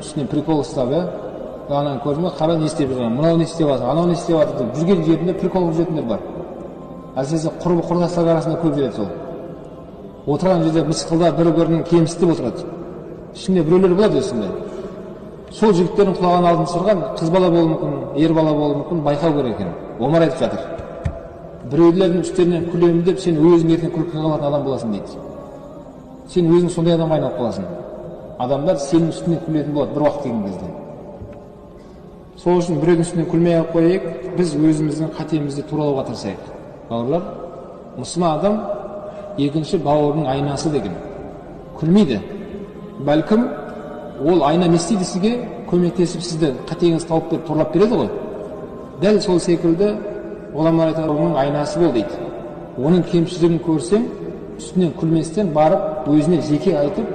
Үстінен прикол ұстап, иә, ананы көрдің бе, қара, не істеп жүр, мынау не істеп жатыр, анау не істеп жатыр деп жүрген жерінде прикол қылып жүретіндер бар. Әсіресе құрбы құрдастар арасында көп жүреді сол. Отырған жерде мысқылдап, бір бірін кемсітіп отырады. Ішінде біреулер болады осындай. Сол жігіттердің құлағына алтын сырға қыз бала болуы мүмкін, ер бала болуы мүмкін, байқау керек екен. Омар айтып жатыр: біреулердің үстерінен күлемін деп, сен өзің ертең күлкіге қалатын адам боласың дейді. Сен өзің сондай адамға айналып қаласың. Адамдар сенің үстіңнен күлетін болады бір уақыт келген кезде. Сол үшін біреудің үстінен күлмей ақ қояйық, біз өзіміздің қатемізді туралауға тырысайық. Бауырлар, мұсылман адам екінші бауырының айнасы деген. Күлмейді. Бәлкім ол айна не істейді сізге? Көмектесіп, сізді қатеңізді тауып беріп, туралап береді ғой. Дәл сол секілді ғұламалар айтады, оның айнасы бол дейді. Оның кемшілігін көрсең, үстінен күлместен барып өзіне жеке айтып,